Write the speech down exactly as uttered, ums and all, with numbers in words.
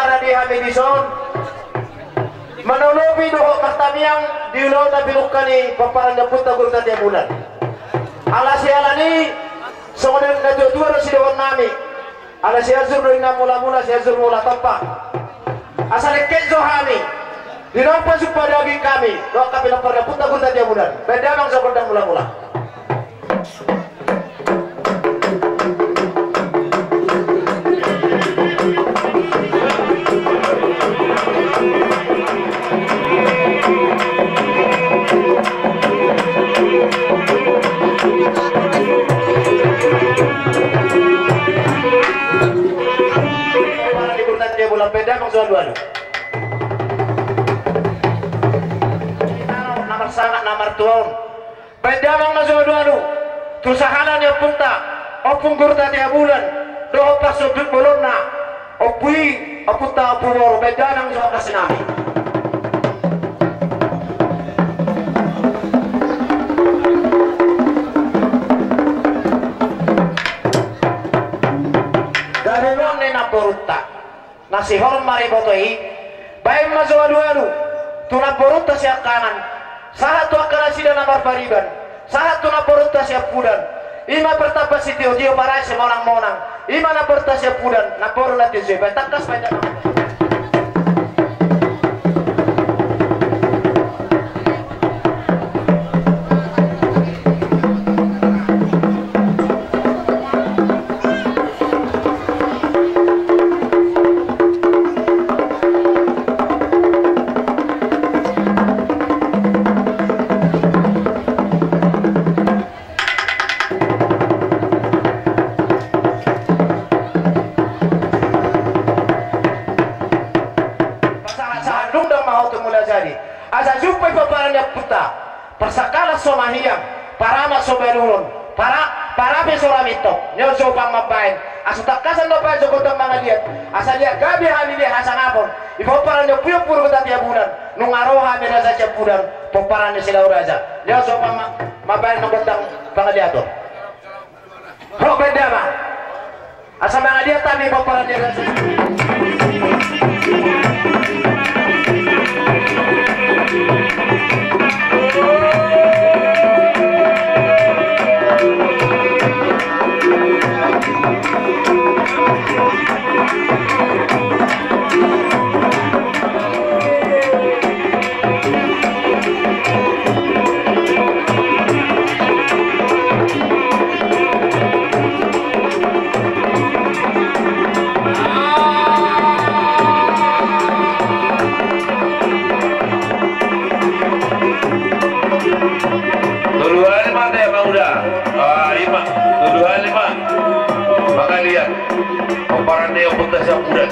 Di hami dison manolopi dohot martangiang di ulaon na pinungka ni pomparan ni ompunta Guru Tatea Bulan. Ala siala ni songon na tuatua do sidohonon nami. Ala Sianjur do inna mula-mula, Sianjur mula tompa. Asa dengke jo hami di naung pasupasu daging hami dohot hape na pomparan ni ompunta Guru Tatea Bulan. Baen damang jo gondang mula-mula. Baen damang jo alu-alu. Na marsangap na martua on. Baen damang na jo alu-alu tu sahala ni ompunta, Ompung Guru Tatea Bulan, dohot parsonduk bolonna, Ompu i, ompunta Ompu Boru, baen damang jo hata sinami. Gabe nuaeng ni namborunta na sihormariboto i, baen ma jo alu-alu tu namborunta siangkangan, sahat tu angka nasida na marpariban, sahat tu namborunta siampudan. I ma partamba sitio-tio, parade simonang-monang. I ma namborunta siampudan, namboru na tio jo i, baen tangkas, baen damang. Pasahat-sahat rondang ma ho tu Mulajadi. Asa jumpang i pomparan ni ompunta. Parsangkalan so mahiang, paranak so banuron, para-, parape so ramintok. Nunga jo pang mambaen, asa tangkasan do baen jo gondang mangaliat. Asa liat gabe hami be hasangapon di pomparan ni ompu i, Ompu Guru Tatea Bulan. Nunga ro hami raja siampudan, pomparan ni Silau Raja. Nunga jo pang ma-, mambaen gondang pangaliaton. Ho, baen damang. Asa mangaliat hami pomparan ni raja. Tolu hali ma ate, Amang Uda. Ah, i ma. Tolu hali ma. Mangaliat. Pomparan ni ompunta siampudan.